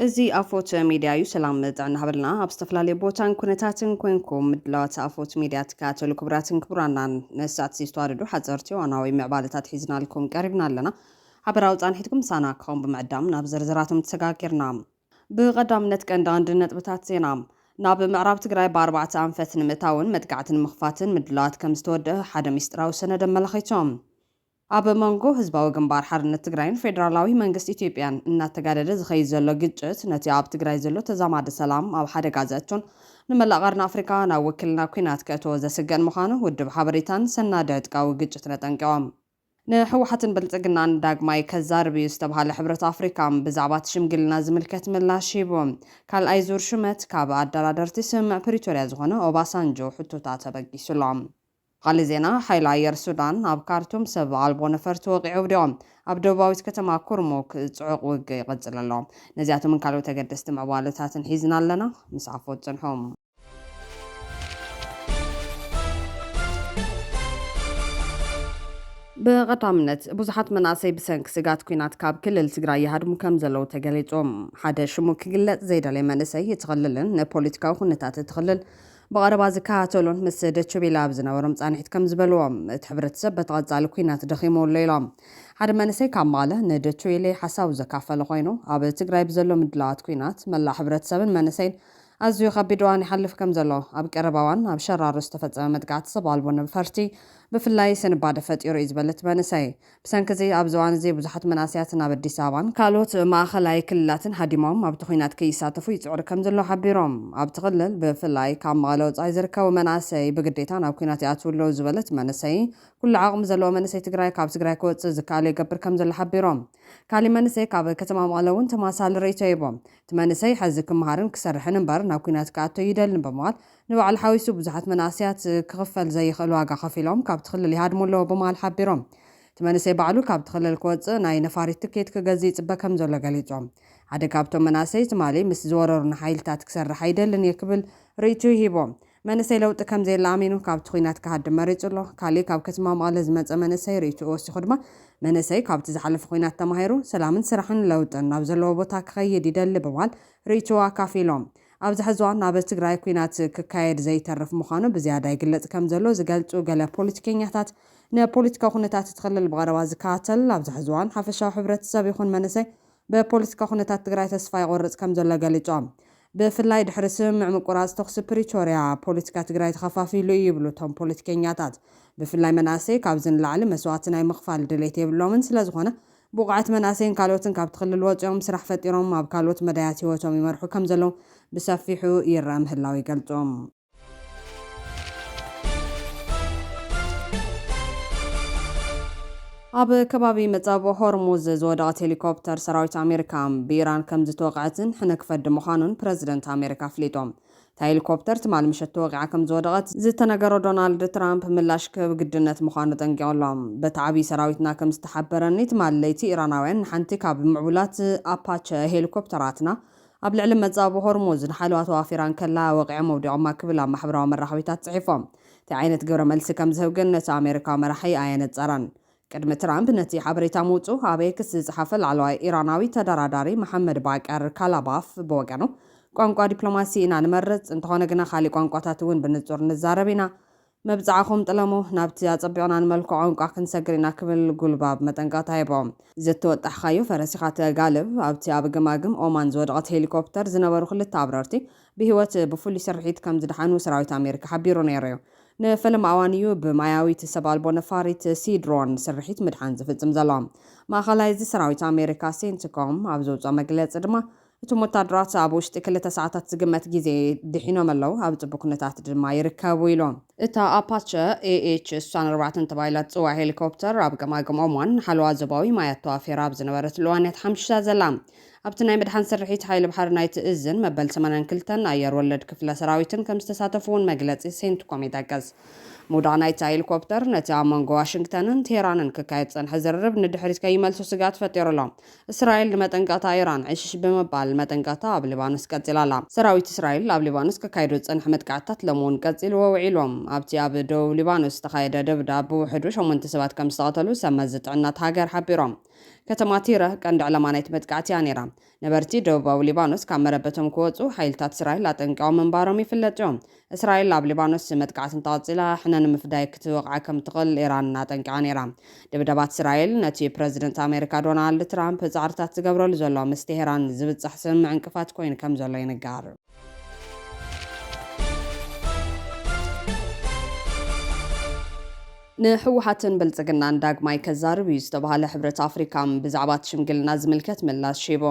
እዚ ኣፎት ሚድያ እዩ። ሰላም ጥዕና ሃበልና። ኣብ ዝተፈላለየ ቦታን ኩነታትን ኮንኩም ምድላዋት ኣፎት ሚድያ ትከታተሉ ክቡራትን ክቡራናን፣ ንሳት ዝተዋደዱ ሓፀርቲ እዋናዊ ምዕባለታት ሒዝናልኩም ቀሪብና ኣለና። ሓበራዊ ፃንሒትኩም ምሳና ክኸውን ብምዕዳም ናብ ዝርዝራቶም ተሰጋጊርና። ብቐዳምነት ቀንዲ ቀንዲ ነጥብታት ዜና። ናብ ምዕራብ ትግራይ ብኣርባዕተ ኣንፈት ንምእታውን መጥቃዕቲ ንምኽፋትን ምድላዋት ከም ዝተወደአ ሓደ ሚስጥራዊ ሰነድ ኣመላኺቶም። ኣብ መንጎ ህዝባዊ ግንባር ሓርነት ትግራይን ፌደራላዊ መንግስቲ ኢትዮጵያን እናተጋደደ ዝኸይድ ዘሎ ግጭት ነቲ ኣብ ትግራይ ዘሎ ተዛማዲ ሰላም ኣብ ሓደጋ ዘእቱን ንመላእ ቀርኒ ኣፍሪካ ናብ ውክልና ኲናት ከእትዎ ዘስግእን ምዃኑ ውድብ ሓበሬታን ሰናድ ዕጥቃዊ ግጭትን ኣጠንቂቖም። ንህወሓትን ብልጽግናን ዳግማይ ከዛርብ እዩ ዝተባሃለ ሕብረት ኣፍሪካ ብዛዕባ እቲ ሽምግልና ዝምልከት ምላሽ ሂቡ። ካልኣይ ዙር ሹመት ካብ ኣደራደርቲ ስምምዕ ፕሪቶርያ ዝኾነ ኦባሳንጆ ሕቶታት ተበጊሱሎም። ካልእ ዜና፣ ሓይሊ ኣየር ሱዳን ኣብ ካርቱም ሰብ ኣልቦ ነፈርቲ ወቒዑ ኣውዲቖም። ኣብ ደቡባዊት ከተማ ኩርሙክ ጽዑቕ ውግእ ይቕጽል ኣሎ። ነዚኣቶምን ካልኦት ኣገደስቲ ምዕባለታትን ሒዝና ኣለና። ምስ ኣፎት ጽንሑ። ብቐዳምነት፣ ብዙሓት መናእሰይ ብሰንኪ ስጋት ኲናት ካብ ክልል ትግራይ ይሃድሙ ከም ዘለዉ ተገሊጹ። ሓደ ሽሙ ክግለጽ ዘይደለየ መንእሰይ፣ እቲ ክልልን ንፖለቲካዊ ኩነታት እቲ ክልል ብቐረባ ዝከታተሉን ምስ ደችቤላ ኣብ ዝነበሮም ጻንሒት ከም ዝበልዎም፣ እቲ ሕብረተሰብ በቲ ቀጻሊ ኲናት ደኺሙ ኣሎ ኢሎም። ሓደ መንእሰይ ካብ መቐለ ንደችቤሌ ሓሳቡ ዘካፈለ ኮይኑ፣ ኣብ ትግራይ ብዘሎ ምድላዋት ኲናት መላእ ሕብረተሰብን መንእሰይን ኣዝዩ ከቢድ እዋን ይሓልፍ ከም ዘሎ፣ ኣብ ቀረባ እዋን ኣብ ሸራሮ ዝተፈጸመ መጥቃዕቲ ሰብ ኣልቦ ነፈርቲ ብፍላይ ስንባደ ፈጢሩ እዩ ዝበለ እቲ መንእሰይ። ብሰንኪ እዚ ኣብዚ እዋን እዚ ብዙሓት መናእሰያት ናብ ኣዲስ ኣበባን ካልኦት ማእኸላይ ክልላትን ሃዲሞም ኣብቲ ኲናት ከይሳተፉ ይጽዕሩ ከም ዘለዉ ሓቢሮም። ኣብቲ ክልል ብፍላይ ካብ መቐለ ወጻኢ ዝርከቡ መናእሰይ ብግዴታ ናብ ኲናት ይኣትዉ ኣለዉ ዝበለ እቲ መንእሰይ፣ ኩሉ ዓቕሚ ዘለዎ መንእሰይ ትግራይ ካብ ትግራይ ክወጽእ ዝከኣሎ ይገብር ከም ዘሎ ሓቢሮም። ካሊእ መንእሰይ ካብ ከተማ መቐለ እውን ተመሳሳሊ ርእይቶ ሂቦም። እቲ መንእሰይ ሕዚ ክመሃርን ክሰርሕን እምበር ናብ ኲናት ክኣቱ ኣይደልን ብምባል፣ ንባዕሉ ሓዊሱ ብዙሓት መናእሰያት ክኽፈል ዘይኽእል ዋጋ ከፊሎም ካብቲ ክልል ይሃድሙ ኣለዉ ብምባል ሓቢሮም። እቲ መንእሰይ ባዕሉ ካብቲ ክልል ክወፅእ ናይ ነፋሪት ትኬት ክገዝእ ይፅበ ከም ዘሎ ገሊፆም። ሓደ ካብቶም መናእሰይ ትማሊ ምስ ዝወረሩና ሓይልታት ክሰርሕ ኣይደልን እየ ክብል ርእይትኡ ሂቦም። መንእሰይ ለውጢ ከም ዘየለ ኣሚኑ ካብቲ ኲናት ክሃድም መሪጹ ኣሎ። ካሊእ ካብ ከተማ መቐለ ዝመጸ መንእሰይ ርእይትኡ ወሲኹ ድማ፣ መንእሰይ ካብቲ ዝሓለፈ ኲናት ተማሂሩ ሰላምን ስራሕን ለውጥን ናብ ዘለዎ ቦታ ክኸይድ ይደሊ ብምባል ርእይትኡ ኣካፊሎም። ኣብዚ ሕዚ እዋን ኣብ ትግራይ ኲናት ክካየድ ዘይተርፍ ምዃኑ ብዝያዳ ይግለጽ ከም ዘሎ ዝገልጹ ገለ ፖለቲከኛታት፣ ንፖለቲካዊ ኩነታት እቲ ክልል ብቐረባ ዝከታተል፣ ኣብዚ ሕዚ እዋን ሓፈሻዊ ሕብረተሰብ ይኹን መንእሰይ ብፖለቲካ ኩነታት ትግራይ ተስፋ ይቖርጽ ከም ዘሎ ገሊጾም። ብፍላይ ድሕሪ ስምምዕ ምቁራጽ ተኹሲ ፕሪቶርያ፣ ፖለቲካ ትግራይ ተኸፋፊሉ እዩ ይብሉ እቶም ፖለቲከኛታት። ብፍላይ መናእሰይ ካብዚ ንላዕሊ መስዋእቲ ናይ ምኽፋል ድሌት የብሎምን። ስለዝኾነ ብቑዓት መናእሰይን ካልኦትን ካብቲ ክልል ወፂኦም ስራሕ ፈጢሮም ኣብ ካልኦት መዳያት ህይወቶም ይመርሑ ከም ዘለዉ ብሰፊሑ ይረአ ምህላው ይገልጹ። ኣብ ከባቢ መጻብቦ ሆርሙዝ ዝወደቐት ሄሊኮፕተር ሰራዊት ኣሜሪካ ብኢራን ከም ዝተወቕዐትን ሕነ ክፈዲ ምዃኑን ፕረዚደንት ኣሜሪካ ኣፍሊጦም። እታ ሄሊኮፕተር ትማሊ ምሸት ተወቒዓ ከም ዝወደቐት ዝተነገሮ ዶናልድ ትራምፕ ምላሽ ክህብ ግድነት ምዃኑ ጠንቂቑ ኣሎ። በቲ ዓብዪ ሰራዊትና ከም ዝተሓበረኒ ትማሊ ለይቲ ኢራናውያን ንሓንቲ ካብ ምዕቡላት ኣፓቸ ሄሊኮፕተራትና ኣብ ልዕሊ መጻብቦ ሆርሙዝ ንሓለዋ ተዋፊራ እንከላ ወቒዖም ኣውዲቖማ ክብል ኣብ ማሕበራዊ መራኸቢታት ጽሒፎም። እንታይ ዓይነት ግብረ መልሲ ከም ዝህብ ግን ነቲ ኣሜሪካዊ መራሒ ኣየነጸረን። ቅድሚ ትራምፕ ነቲ ሓበሬታ ምውጹ ኣብ ኤክስ ዝጸሓፈ ላዕለዋይ ኢራናዊ ተደራዳሪ መሓመድ ባቀር ካላባፍ ብወገኑ፣ ቋንቋ ዲፕሎማሲ ኢና ንመርጽ፣ እንተኾነ ግና ካሊእ ቋንቋታት እውን ብንጹር ንዛረብ ኢና። መብጽዓኹም ጥለሙ፣ ናብቲ ኣጸቢቕና ንመልክዖ ቋንቋ ክንሰግር ኢና ክብል ጉልባብ መጠንቀቕታ ሂቦ። ዘተወጣሕካዮ ፈረስ ኢኻ ተጋልብ። ኣብቲ ኣብ ገማግም ኦማን ዝወደቐት ሄሊኮፕተር ዝነበሩ ክልተ ኣብረርቲ ብህይወት ብፍሉይ ስርሒት ከም ዝደሓኑ ሰራዊት ኣሜሪካ ሓቢሩ ነይሩ እዩ። ንፈለማ እዋን እዩ ብማያዊት ሰብ ኣልቦ ነፋሪት ሲድሮን ስርሒት ምድሓን ዝፍጽም ዘሎ። ማእኸላይ እዚ ሰራዊት ኣሜሪካ ሴንትኮም ኣብ ዘውፅኦ መግለፂ ድማ፣ እቶም ወታደራት ኣብ ውሽጢ ክልተ ሰዓታት ዝግመት ግዜ ድሒኖም ኣለዉ፣ ኣብ ፅቡቅ ኩነታት ድማ ይርከቡ ኢሉ። እታ ኣፓቸ ኤኤች እሷን ኣርባዕተን ተባሂላ ትፅዋዕ ሄሊኮፕተር ኣብ ገማግም ኦማን ንሓለዋ ዞባዊ ማያት ተዋፊራ ኣብ ዝነበረትሉ እዋን እያ ተሓምሺሻ ዘላ። ኣብቲ ናይ ምድሓን ስርሒት ሓይሊ ባሕሪ ናይቲ እዝን መበል ሰማንያን ክልተን ኣየር ወለድ ክፍለ ሰራዊትን ከም ዝተሳተፉ እውን መግለፂ ሴንትኮም ይጠቅስ። ምውዳቕ ናይታ ሄሊኮፕተር ነቲ ኣብ መንጎ ዋሽንግተንን ቴህራንን ክካየድ ዝጸንሐ ዝርርብ ንድሕሪት ከይመልሶ ስግኣት ፈጢሩ ኣሎ። እስራኤል ንመጠንቀቕታ ኢራን ዕሽሽ ብምባል መጠንቀቕታ ኣብ ሊባኖስ ቀጺላ ኣላ። ሰራዊት እስራኤል ኣብ ሊባኖስ ከካይዶ ዝጸንሐ መጥቃዕትታት ሎሚ እውን ቀጺልዎ ውዒሎም። ኣብቲ ኣብ ደቡብ ሊባኖስ ዝተኻየደ ደብዳብ ብውሕዱ ሸሞንተ ሰባት ከም ዝተቐተሉ ሰብ መዚ ጥዕና እታ ሃገር ሓቢሮም። ከተማ ቲረ ቀንዲ ዕላማ ናይቲ መጥቃዕቲ እያ ነይራ። ነበርቲ ደቡባዊ ሊባኖስ ካብ መረበቶም ክወጹ ሓይልታት እስራኤል ኣጠንቂቖም ምንባሮም ይፍለጥ እዮም። እስራኤል ኣብ ሊባኖስ መጥቃዕቲ እንተቐጺላ ሕነ ንምፍዳይ ክትወቕዓ ከም ትኽእል ኢራን ኣጠንቂቓ ነይራ። ድብደባት እስራኤል ነቲ ፕረዚደንት ኣሜሪካ ዶናልድ ትራምፕ ጻዕርታት ዝገብረሉ ዘሎ ምስ ቴሄራን ዝብጻሕ ስምምዕ ዕንቅፋት ኮይኑ ከም ዘሎ ይንገር። ንህወሓትን ብልጽግናን ዳግማይ ከዛርብ እዩ ዝተባህለ ሕብረት ኣፍሪካ ብዛዕባ እቲ ሽምግልና ዝምልከት ምላሽ ሂቡ።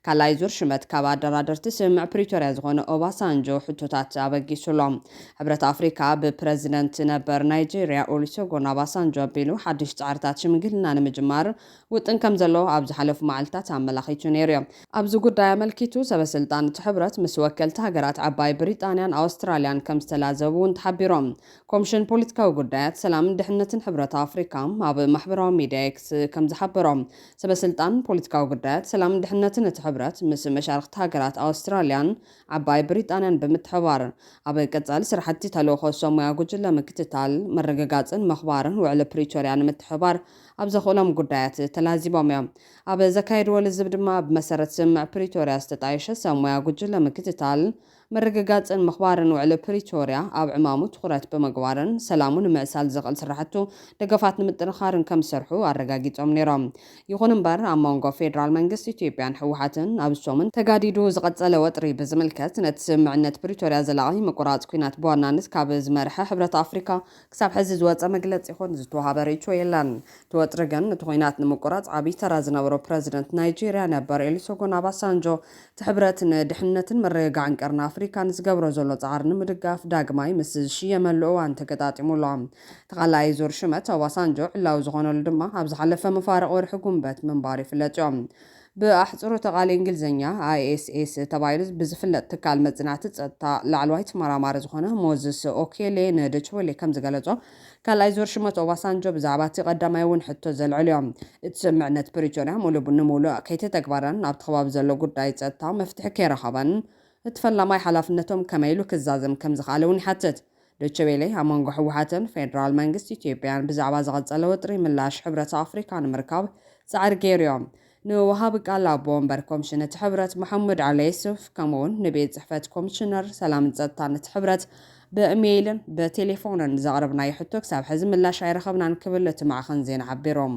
ካልኣይ ዙር ሽመት ካብ ኣደራደርቲ ስምምዕ ፕሪቶርያ ዝኾነ ኦባሳንጆ ሕቶታት ኣበጊሱሎም። ሕብረት ኣፍሪካ ብፕረዚደንት ነበር ናይጄርያ ኦሉሴጎን ኦባሳንጆ ኣቢሉ ሓድሽ ጻዕርታት ሽምግልና ንምጅማር ውጥን ከም ዘሎ ኣብ ዝሓለፉ መዓልታት ኣመላኺቱ ነይሩ እዩ። ኣብዚ ጉዳይ ኣመልኪቱ ሰበ ስልጣን እቲ ሕብረት ምስ ወከልቲ ሃገራት ዓባይ ብሪጣንያን ኣውስትራልያን ከም ዝተላዘቡ እውን ተሓቢሮም። ኮሚሽን ፖለቲካዊ ጉዳያት ሰላምን ድሕነትን ሕብረት ኣፍሪካ ኣብ ማሕበራዊ ሚድያ ኤክስ ከም ዝሓበሮም፣ ሰበ ስልጣን ፖለቲካዊ ጉዳያት ሰላምን ድሕነትን እቲ ሕብረት ምስ መሻርክቲ ሃገራት ኣውስትራልያን ዓባይ ብሪጣንያን ብምትሕባር ኣብ ቀጻሊ ስራሕቲ ተልእኾ ሰሙያ ጉጅለ ምክትታል፣ ምርግጋጽን ምኽባርን ውዕሊ ፕሪቶርያ ንምትሕባር ኣብ ዘኽእሎም ጉዳያት ተላዚቦም እዮም። ኣብ ዘካየድዎ ልዝብ ድማ ብመሰረት ስምምዕ ፕሪቶርያ ዝተጣየሸ ሰሙያ ጉጅለ ምክትታል፣ ምርግጋጽን ምኽባርን ውዕሊ ፕሪቶርያ ኣብ ዕማሙ ትኹረት ብምግባርን ሰላሙ ንምዕሳል ዘኽእል ስራሕቱ ደገፋት ንምጥንኻርን ከም ዝሰርሑ ኣረጋጊጾም ነይሮም። ይኹን እምበር ኣብ መንጎ ፌደራል መንግስቲ ኢትዮጵያን ህወሓትን ኣብ ሰሙን ተጋዲዱ ዝቐጸለ ወጥሪ ብዝምልከት ነቲ ስምምዕነት ፕሪቶርያ ዘላቒ ምቁራጽ ኲናት ብዋናነት ካብ ዝመርሐ ሕብረት ኣፍሪካ ክሳብ ሕዚ ዝወጸ መግለጺ ይኹን ዝተዋሃበ ርእይቶ የለን። እቲ ወጥሪ ግን እቲ ኲናት ንምቁራጽ ዓብዪ ተራ ዝነበሮ ፕረዚደንት ናይጄርያ ነበር ኤሉሴጎን ኦባሳንጆ እቲ ሕብረት ንድሕነትን ምርግጋዕን ቀርኒ ኣፍሪካ ንዝገብሮ ዘሎ ጻዕሪ ንምድጋፍ ዳግማይ ምስ ዝሽየመሉ እዋን ተገጣጢሙ ኣሎ። እቲ ካልኣይ ዙር ሽመት ኦባሳንጆ ዕላዊ ዝኾነሉ ድማ ኣብ ዝሓለፈ መፋርቕ ወርሒ ጉንበት ምንባሩ ይፍለጥ እዩ። ብኣሕጽሮተ ቃል እንግሊዝኛ ኣይ ኤስ ኤስ ተባሂሉ ብዝፍለጥ ትካል መጽናዕቲ ጸጥታ ላዕለዋይ ተመራማሪ ዝኾነ ሞዝስ ኦኬሌ ንዶችወሌ ከም ዝገለጾ፣ ካልኣይ ዙር ሽመት ኦባሳንጆ ብዛዕባ እቲ ቀዳማይ እውን ሕቶ ዘልዕሉ እዮም። እቲ ስምምዕነት ፕሪቶርያ ሙሉእ ንሙሉእ ከይተተግበረን ኣብቲ ከባቢ ዘሎ ጉዳይ ጸጥታ መፍትሒ ከይረኸበን እቲ ፈላማይ ሓላፍነቶም ከመይ ኢሉ ክዛዘም ከም ዝኽኣለ እውን ይሓትት። ዶቼ ቬለ ኣብ መንጎ ህወሓትን ፌደራል መንግስቲ ኢትዮጵያን ብዛዕባ ዝቐጸለ ወጥሪ ምላሽ ሕብረት ኣፍሪካ ንምርካብ ጻዕሪ ገይሩ እዮም። ንወሃቢ ቃል ኣቦ ወንበር ኮሚሽን እቲ ሕብረት መሐሙድ ዓሊ የሱፍ ከምኡ እውን ንቤት ጽሕፈት ኮሚሽነር ሰላምን ጸጥታን እቲ ሕብረት ብኢሜይልን ብቴሌፎንን ዘቕረብናዮ ሕቶ ክሳብ ሕዚ ምላሽ ኣይረኸብናን ክብል እቲ ማዕኸን ዜና ሓቢሮም።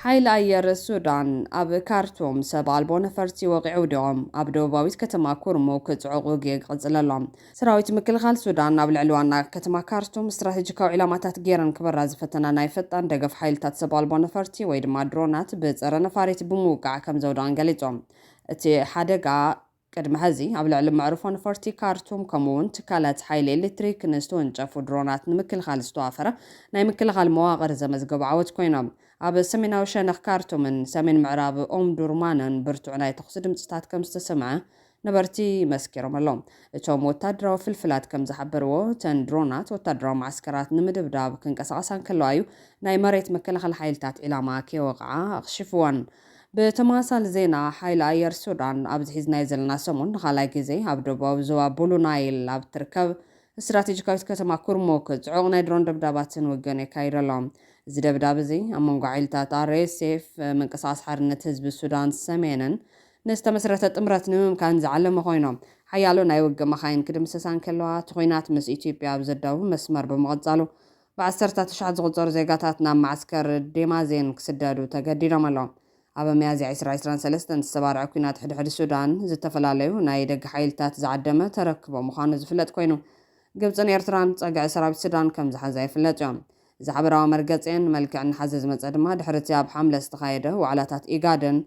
ሓይሊ ኣየር ሱዳን ኣብ ካርቱም ሰብ ኣልቦ ነፈርቲ ወቒዑ ውዲቖም። ኣብ ደቡባዊት ከተማ ኩርሙክ ጽዑቕ ውግእ ይቕጽል ኣሎ። ሰራዊት ምክልኻል ሱዳን ኣብ ልዕሊ ዋና ከተማ ካርቱም ስትራቴጂካዊ ዒላማታት ገይረን ክበራ ዝፈተና ናይ ፈጣን ደገፍ ሓይልታት ሰብ ኣልቦ ነፈርቲ ወይ ድማ ድሮናት ብጸረ ነፋሪት ብምውቃዕ ከም ዘውደቐን ገሊጾም። እቲ ሓደጋ ቅድሚ ሕዚ ኣብ ልዕሊ መዕርፎ ነፈርቲ ካርቱም ከምኡ እውን ትካላት ሓይሊ ኤሌክትሪክ ንዝተወንጨፉ ድሮናት ንምክልኻል ዝተዋፈረ ናይ ምክልኻል መዋቕር ዘመዝገቡ ዓወት ኮይኖም። ኣብ ሰሜናዊ ሸነኽ ካርቱምን ሰሜን ምዕራብ ኦምዱርማንን ብርቱዕ ናይ ተኹሲ ድምፅታት ከም ዝተሰምዐ ነበርቲ መስኪሮም ኣለዉ። እቶም ወታደራዊ ፍልፍላት ከም ዝሓበርዎ፣ እተን ድሮናት ወታደራዊ መዓስከራት ንምድብዳብ ክንቀሳቐሳ እንከለዋ እዩ ናይ መሬት መከላኸሊ ሓይልታት ዒላማ ከይወቕዓ ኣኽሺፍወን። ብተመሳሳሊ ዜና፣ ሓይሊ ኣየር ሱዳን ኣብዚ ሒዝናዮ ዘለና ሰሙን ንኻልኣይ ግዜ ኣብ ደቡባዊ ዞባ ቡሉ ናይል ኣብ እትርከብ ስትራቴጂካዊት ከተማ ኩርሙክ ጽዑቕ ናይ ድሮን ደብዳባትን ውግእን የካይድ ኣሎ። እዚ ደብዳብ እዚ ኣብ መንጎ ሓይልታት ኣር ኤስ ኤፍ፣ ምንቅስቓስ ሓርነት ህዝቢ ሱዳን ሰሜንን ንዝተመስረተ ጥምረት ንምምካን ዝዓለመ ኮይኑ፣ ሓያሎ ናይ ውግእ መኻይን ክድምሰሳ እንከለዋ፣ እቲ ኲናት ምስ ኢትዮጵያ ኣብ ዘዳውብ መስመር ብምቕጻሉ፣ ብዓሰርታት ኣሽሓት ዝቑጸሩ ዜጋታት ናብ መዓስከር ዴማዜን ክስደዱ ተገዲዶም ኣለዉ። ኣብ ሚያዝያ ዕስራ ዕስራን ሰለስተን ዝተባርዐ ኲናት ሕድሕድ ሱዳን፣ ዝተፈላለዩ ናይ ደገ ሓይልታት ዝዓደመ ተረክቦ ምዃኑ ዝፍለጥ ኮይኑ፣ ግብጽን ኤርትራን ጸግዒ ሰራዊት ሱዳን ከም ዝሓዛ ይፍለጥ እዩ። እዚ ሓበራዊ መርገጺአን መልክዕ እናሓዘ ዝመጸ ድማ ድሕሪ እቲ ኣብ ሓምለ ዝተኻየደ ዋዕላታት ኢጋድን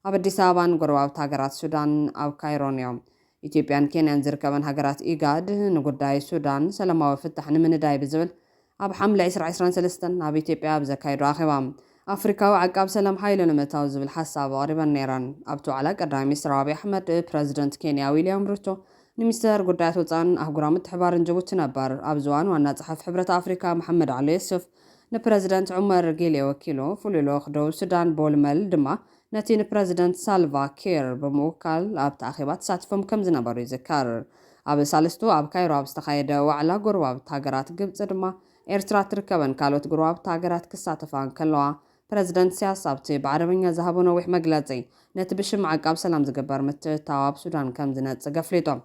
ኣብ ኣዲስ ኣበባን ጎረባብቲ ሃገራት ሱዳን ኣብ ካይሮን እዮም። ኢትዮጵያን ኬንያን ዝርከበን ሃገራት ኢጋድ ንጉዳይ ሱዳን ሰላማዊ ፍታሕ ንምንዳይ ብዝብል ኣብ ሓምለ ዕስራ ዕስራን ሰለስተን ኣብ ኢትዮጵያ ኣብ ዘካየዶ ኣኼባ ኣፍሪካዊ ዓቃብ ሰላም ሓይሊ ንምእታው ዝብል ሓሳብ ኣቕሪበን ነይረን። ኣብቲ ዋዕላ ቀዳማይ ሚኒስትር ኣብይ ኣሕመድ፣ ፕረዚደንት ኬንያ ዊልያም ሩቶ፣ ንሚኒስተር ጉዳያት ወፃእን ኣህጉራዊ ምትሕባርን ጅቡቲ ነበር። ኣብዚ እዋን ዋና ጸሓፊ ሕብረት ኣፍሪካ መሓመድ ዓሊ የሱፍ ንፕረዚደንት ዑመር ጌሌ ወኪሉ፣ ፍሉይ ልኡኽ ደቡብ ሱዳን ቦል መል ድማ ነቲ ንፕረዚደንት ሳልቫ ኪር ብምውካል ኣብቲ ኣኼባ ተሳቲፎም ከም ዝነበሩ ይዝከር። ኣብ ሳልስቱ ኣብ ካይሮ ኣብ ዝተኻየደ ዋዕላ ጎረባብቲ ሃገራት ግብፂ ድማ ኤርትራ ትርከበን ካልኦት ጎረባብቲ ሃገራት ክሳተፋ እንከለዋ፣ ፕረዚደንት ኢሳያስ ኣብቲ ብዓረብኛ ዝሃቦ ነዊሕ መግለጺ፣ ነቲ ብሽም ዓቃብ ሰላም ዝግበር ምትእትታው ኣብ ሱዳን ከም ዝነጽግ ኣፍሊጦም።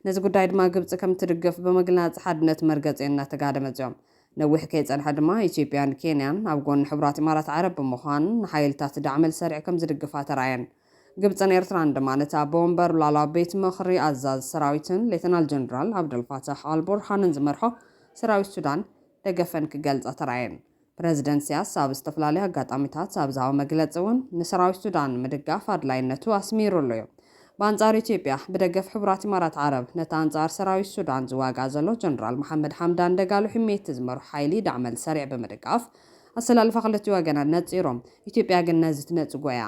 ነዚ ጉዳይ ድማ ግብጺ ከም ትድግፍ ብምግላጽ ሓድነት መርገጺ እናተጋደመ መጺኦም። ነዊሕ ከይጸንሐ ድማ ኢትዮጵያን ኬንያን ኣብ ጎኒ ሕቡራት ኢማራት ዓረብ ብምዃን ንሓይልታት ዳዕመል ሰሪዕ ከም ዝድግፋ ተራእየን። ግብጽን ኤርትራን ድማ ነቲ ኣቦ ወንበር ሉዓላዊ ቤት ምኽሪ ኣዛዚ ሰራዊትን ሌተናል ጀነራል ዓብደልፋታሕ ኣልቡርሃንን ዝመርሖ ሰራዊት ሱዳን ደገፈን ክገልጻ ተራእየን። ፕረዚደንት ኢሳያስ ኣብ ዝተፈላለዩ ኣጋጣሚታት ኣብ ዝሃቦ መግለጺ እውን ንሰራዊት ሱዳን ምድጋፍ ኣድላይነቱ ኣስሚሩሉ እዩ። ብኣንጻሩ ኢትዮጵያ ብደገፍ ሕቡራት ኢማራት ዓረብ ነቲ ኣንጻር ሰራዊት ሱዳን ዝዋጋእ ዘሎ ጀነራል መሓመድ ሓምዳን ደጋሎ ሕሜቲ ዝመርሖ ሓይሊ ዳዕመል ሰሪዕ ብምድጋፍ ኣሰላልፋ ክልቲኡ ወገናት ነጺሮም። ኢትዮጵያ ግን ነዚ ትነጽጎ እያ።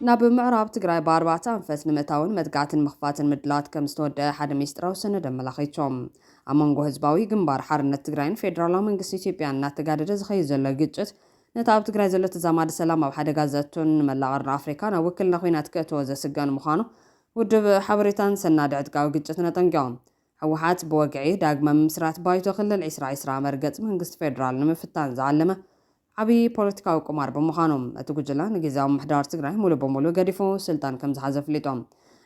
ናብ ምዕራብ ትግራይ ብኣርባዕተ ኣንፈት ንምእታውን መጥቃዕትን ምኽፋትን ምድላዋት ከም ዝተወደአ ሓደ ሚስጥራዊ ሰነድ ኣመላኺቶም። ኣብ መንጎ ህዝባዊ ግንባር ሓርነት ትግራይን ፌደራላዊ መንግስቲ ኢትዮጵያን እናተጋደደ ዝኸይድ ዘሎ ግጭት ነቲ ኣብ ትግራይ ዘሎ ተዛማዲ ሰላም ኣብ ሓደጋ ዘእቱን ንመላእ ቀርኒ ኣፍሪካ ናብ ውክልና ኲናት ከእትዎ ዘስግእን ምዃኑ ውድብ ሓበሬታን ሰናድ ዕጥቃዊ ግጭትን ኣጠንቂቖም። ህወሓት ብወግዒ ዳግመ ምምስራት ባይቶ ክልል ዕስራ ዕስራ መርገፂ መንግስቲ ፌደራል ንምፍታን ዝዓለመ ዓብዪ ፖለቲካዊ ቁማር ብምዃኑ፣ እቲ ጉጅለ ንግዝያዊ ምምሕዳር ትግራይ ሙሉ በሙሉ ገዲፉ ስልጣን ከም ዝሓዘ ኣፍሊጦም።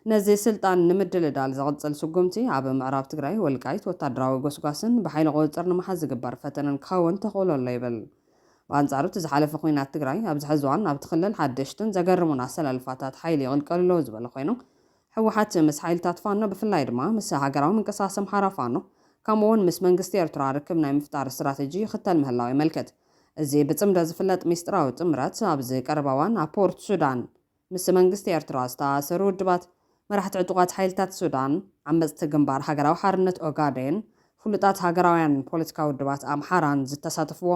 ነዚ ስልጣን ንምድልዳል ዝቕጽል ስጉምቲ፣ ኣብ ምዕራብ ትግራይ ወልቃይት ወታደራዊ ጎስጓስን ብሓይሊ ቁጽጽር ንምሓዝ ዝግበር ፈተነን ክኸውን ተኽእሎ ኣሎ ይብል። ብኣንጻሩ፣ እቲ ዝሓለፈ ኲናት ትግራይ ኣብዚ ሕዚ እዋን ኣብቲ ክልል ሓደሽትን ዘገርሙን ኣሰላልፋታት ሓይሊ ይቕልቀሉ ኣለዉ ዝበለ ኮይኑ፣ ህወሓት ምስ ሓይልታት ፋኖ ብፍላይ ድማ ምስ ሃገራዊ ምንቅስቃስ ኣምሓራ ፋኖ ከምኡ እውን ምስ መንግስቲ ኤርትራ ርክብ ናይ ምፍጣር ስትራተጂ ይኽተል ምህላው የመልክት። እዚ ብጽምዶ ዝፍለጥ ሚስጥራዊ ጥምረት ኣብዚ ቀረባ እዋን ኣብ ፖርት ሱዳን ምስ መንግስቲ ኤርትራ ዝተኣሳሰሩ ውድባት፣ መራሕቲ ዕጡቓት ሓይልታት ሱዳን፣ ዓመጽቲ ግንባር ሃገራዊ ሓርነት ኦጋዴን፣ ፍሉጣት ሃገራውያን ፖለቲካዊ ውድባት ኣምሓራን ዝተሳተፍዎ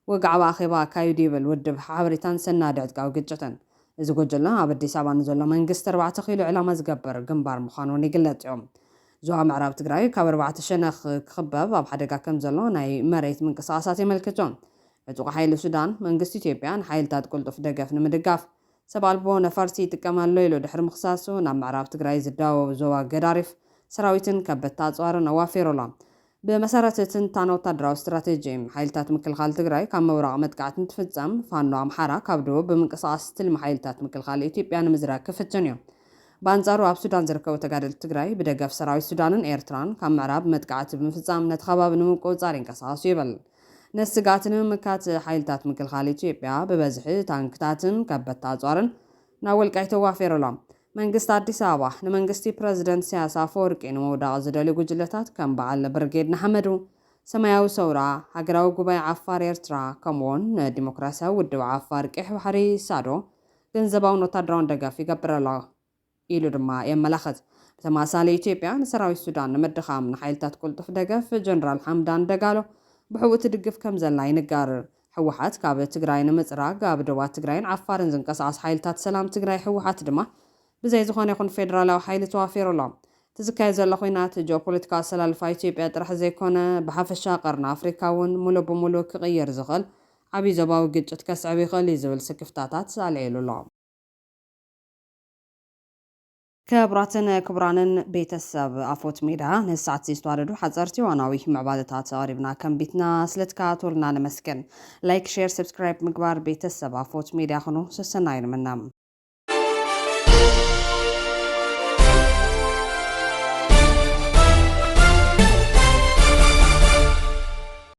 ወግዓዊ ኣኼባ ኣካይዱ ይብል ውድብ ሓበሬታን ሰናዲ ዕጥቃዊ ግጭትን። እዚ ጉጅለ ኣብ ኣዲስ ኣበባ ንዘሎ መንግስቲ ኣርባዕተ ኪሎ ዕላማ ዝገብር ግንባር ምዃኑ እውን ይግለጽ እዮም። ዞባ ምዕራብ ትግራይ ካብ ኣርባዕተ ሸነኽ ክኽበብ ኣብ ሓደጋ ከም ዘሎ ናይ መሬት ምንቅስቃሳት የመልክቱ። ዕጡቕ ሓይሊ ሱዳን፣ መንግስቲ ኢትዮጵያ ንሓይልታት ቅልጡፍ ደገፍ ንምድጋፍ ሰብ ኣልቦ ነፈርቲ ይጥቀም ኣሎ ኢሉ ድሕሪ ምኽሳሱ፣ ናብ ምዕራብ ትግራይ ዝዳወብ ዞባ ገዳሪፍ ሰራዊትን ከበድቲ ኣፅዋርን ኣዋፊሩ ኣሎ። ብመሰረት ትንታነ ወታደራዊ ስትራቴጂ፣ ሓይልታት ምክልኻል ትግራይ ካብ ምብራቕ መጥቃዕቲ እንትፍጸም፣ ፋኖ ኣምሓራ ካብ ደቡብ ብምንቅስቓስ ትልሚ ሓይልታት ምክልኻል ኢትዮጵያ ንምዝራግ ክፍትን እዩ። ብኣንጻሩ ኣብ ሱዳን ዝርከቡ ተጋደልቲ ትግራይ ብደገፍ ሰራዊት ሱዳንን ኤርትራን ካብ ምዕራብ መጥቃዕቲ ብምፍጻም ነቲ ከባቢ ንምቁጽጻር ይንቀሳቐሱ ይብል። ነቲ ስግኣት ንምምካት ሓይልታት ምክልኻል ኢትዮጵያ ብበዝሒ ታንክታትን ከበድቲ ኣጽዋርን ናብ ወልቃይት ኣዋፊሩ ኣሎ። መንግስቲ ኣዲስ ኣበባ ንመንግስቲ ፕረዚደንት ኢሳያስ ኣፈወርቂ ንምውዳቕ ዝደልዩ ጉጅለታት ከም በዓል ብርጌድ ንሓመዱ፣ ሰማያዊ ሰውራ፣ ሃገራዊ ጉባኤ ዓፋር ኤርትራ ከምኡውን ንዲሞክራሲያዊ ውድብ ዓፋር ቀይሕ ባሕሪ ሳዶ ገንዘባውን ወታደራውን ደገፍ ይገብር ኣሎ ኢሉ ድማ የመላኽት። ብተመሳሳሊ ኢትዮጵያ ንሰራዊት ሱዳን ንምድኻም ንሓይልታት ቅልጡፍ ደገፍ ጀነራል ሓምዳን ደጋሎ ብሕቡእ ትድግፍ ከም ዘላ ይንገር። ህወሓት ካብ ትግራይ ንምፅራግ ኣብ ደባት ትግራይን ዓፋርን ዝንቀሳቐስ ሓይልታት ሰላም ትግራይ ህወሓት ድማ ብዘይ ዝኾነ ይኹን ፌደራላዊ ሓይሊ ተዋፊሩ ኣሎ። እቲ ዝካየድ ዘሎ ኹናት ጂኦፖለቲካዊ ኣሰላልፋ ኢትዮጵያ ጥራሕ ዘይኮነ ብሓፈሻ ቀርኒ ኣፍሪካ እውን ሙሉእ ብሙሉእ ክቕይር ዝኽእል ዓብዪ ዞባዊ ግጭት ከስዕብ ይኽእል እዩ ዝብል ስክፍታታት ኣልዒሉ ኣሎ። ክቡራትን ክቡራንን ቤተሰብ ኣፎት ሜዳ፣ ንሰዓት ዝተዋደዱ ሓፀርቲ እዋናዊ ምዕባለታት ኣቕሪብና ከንቢትና ስለትከታተሉና ነመስግን። ላይክ፣ ሼር፣ ሰብስክራይብ ምግባር ቤተሰብ ኣፎት ሜዳ ኩኑ። ሰሰናዩ ንምነ።